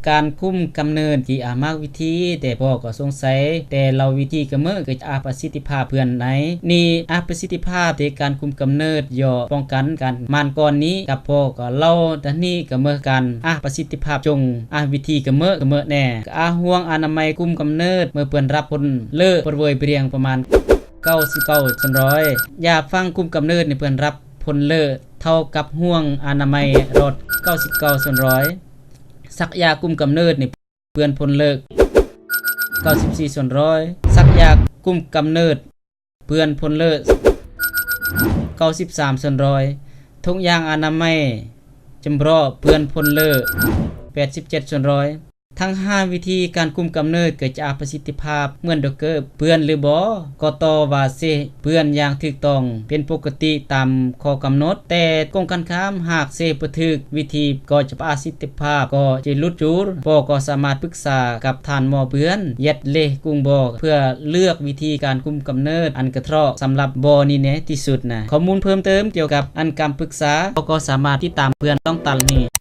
ການຄຸມກຳເນີດທີ່ອາມາກວິທີ ແຕ່ພໍ່ກໍສົງໄສ ແຕ່ລາວວິທີກະເມີກະຈະອາປະສິດທິພາບເພື່ອນໃນນີ້ ອາປະສິດທິພາບແຕ່ການຄຸມກຳເນີດ ຍໍປ້ອງກັນການມານກ່ອນນີ້ ກັບພໍ່ກໍເລົ່າດານີ້ກະເມີການອາປະສິດທິພາບຈົງ ອາວິທີກະເມີກະເມີແນ່ ກະອາຫ່ວງອະນາໄມກຸມກຳເນີດ ເມື່ອເພື່ອນຮັບຜົນເລີກປະເວີຍເບຣຽງປະມານ ເກົ້າສິບເກົ້າສ່ວນຮ້ອຍ ຢາຝັງກຸມກຳເນີດໃນເພື່ອນຮັບຜົນເລີກເທົ່າກັບຫ່ວງອະນາໄມລອດ ເກົ້າສິບເກົ້າສ່ວນຮ້ອຍ ສັກຢາກຸມກຳເນີດໃນເພື່ອນຜົນເລີກ ເກົ້າສິບສີ່ສ່ວນຮ້ອຍ ສັກຢາກຸມກຳເນີດເພື່ອນຜົນເລີກ ເກົ້າສິບສາມສ່ວນຮ້ອຍ ຖົງຢາງອະນາໄມຈຳເພາະເພື່ອນຜົນເລີກ ແປດສິບເຈັດສ່ວນຮ້ອຍ ທັງຫ້າວິທີການກຸມກຳເນີດເກີດຈາກປະສິດທິພາບເໝືອນດອກເກີບເປື້ອນຫຼືບໍ່ ກໍຕໍ່ວ່າເຊເປື້ອນຢ່າງຖືກຕ້ອງເປັນປົກກະຕິຕາມຂໍ້ກຳນົດ ແຕ່ກົງກັນຂ້າມ ຫາກເຊບໍ່ຖືກວິທີກໍຈະປະສິດທິພາບກໍຈະຫຼຸດຈູດ ພໍ່ກໍສາມາດປຶກສາກັບທ່ານໝໍເປື້ອນ ແຍດເລກກຸງບໍ່ ເພື່ອເລືອກວິທີການກຸມກຳເນີດອັນກະເທາະສຳລັບບໍ່ນີ້ແນ່ທີ່ສຸດນະ. ຂໍ້ມູນເພີ່ມເຕີມກ່ຽວກັບອັນກຳປຶກສາ ກໍສາມາດຕິດຕາມເພື່ອນຕ້ອງຕານນີ້.